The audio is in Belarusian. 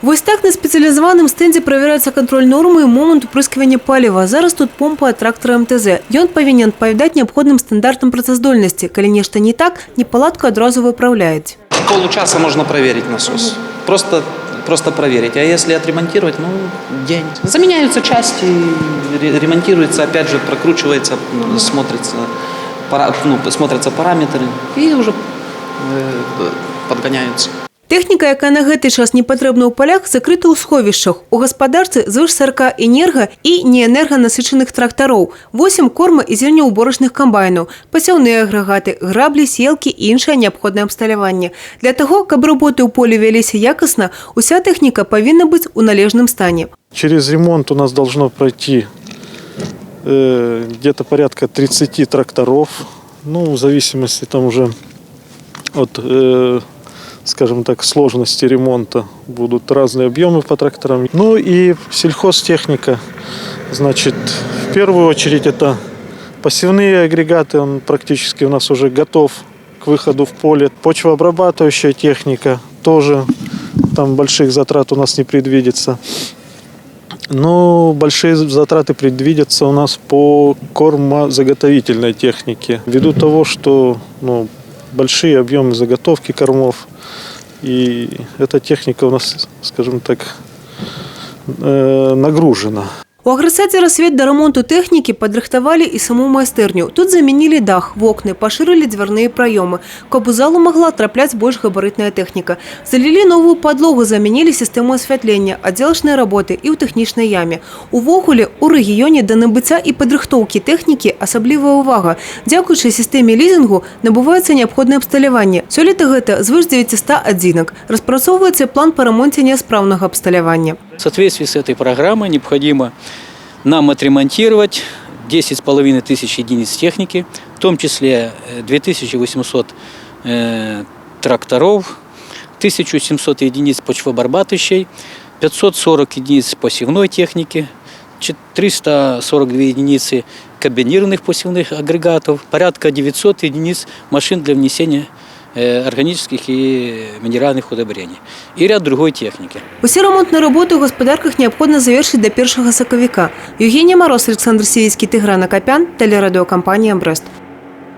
Вось так на спецыялізаваным стэндзе правяраецца кантроль нормы і момант упрыскивання паліва. Зараз тут помпа ад трактара МТЗ. Ён павінен адпавядаць неабходным стандартам працаздольнасці. Калі нешта не так, непаладку адразу выпраўляюць. Получаса можно проверить насос. Просто проверить. А если отремонтировать, ну, день. Заменяются части, ремонтируется, опять же, прокручивается, смотрится, ну, смотрятся параметры и уже подгоняются. Тэхніка, якая на гэты час не патрэбна ў палях, закрыта ў сховішчах. У гаспадарцы звыш 40 энерга і неэнерганасычаных трактароў, 8 корма і зерняўборачных камбайнаў, пасяўныя агрэгаты, граблі, сеялкі і іншае неабходнае абсталяванне. Для таго, каб работы ў полі вяліся якасна, уся тэхніка павінна быць у належным стане. Через ремонт у нас должно пройти где-то порядка 30 тракторов. Ну, в зависимости там уже от, скажем так, сложности ремонта будут разные объемы по тракторам. Ну и сельхозтехника. Значит, в первую очередь это посевные агрегаты, он практически у нас уже готов к выходу в поле. Почвообрабатывающая техника тоже, там больших затрат у нас не предвидится. Но большие затраты предвидятся у нас по кормозаготовительной технике. Ввиду того, что, ну, большие объемы заготовки кормов, и эта техника у нас, скажем так, нагружена. У аграсадзе «Рассвет» да рамонту тэхнікі падрыхтавалі і саму майстэрню. Тут замянілі дах, вокны, пашырылі дзвярныя праёмы, каб у залу магла трапляць больш габарытная тэхніка. Залілі новую падлогу, замянілі сістэму асвятлення, аддзелачныя работы і ў тэхнічнай яме. Увогуле, у рэгіёне да набыцця і падрыхтоўкі тэхнікі асаблівая ўвага. Дзякуючы сістэме лізінгу набываецца неабходнае абсталяванне. Сёлета гэта звыш 900 адзінак. Распрацоўваецца план па рамонце няспраўнага абсталявання. В соответствии с этой программой необходимо нам отремонтировать 10,5 тысяч единиц техники, в том числе 2800 тракторов, 1700 единиц почвообрабатывающей, 540 единиц посевной техники, 342 единицы комбинированных посевных агрегатов, порядка 900 единиц машин для внесения органических и минеральных удобрений и ряд другой техники. Усе рамонтныя работы ў гаспадарках неабходна завяршыць да 1 сакавіка. Яўгенія Мароз, Аляксандр Сівіцкі, Тыгран Акапян, тэлерадыёкампанія «Брэст».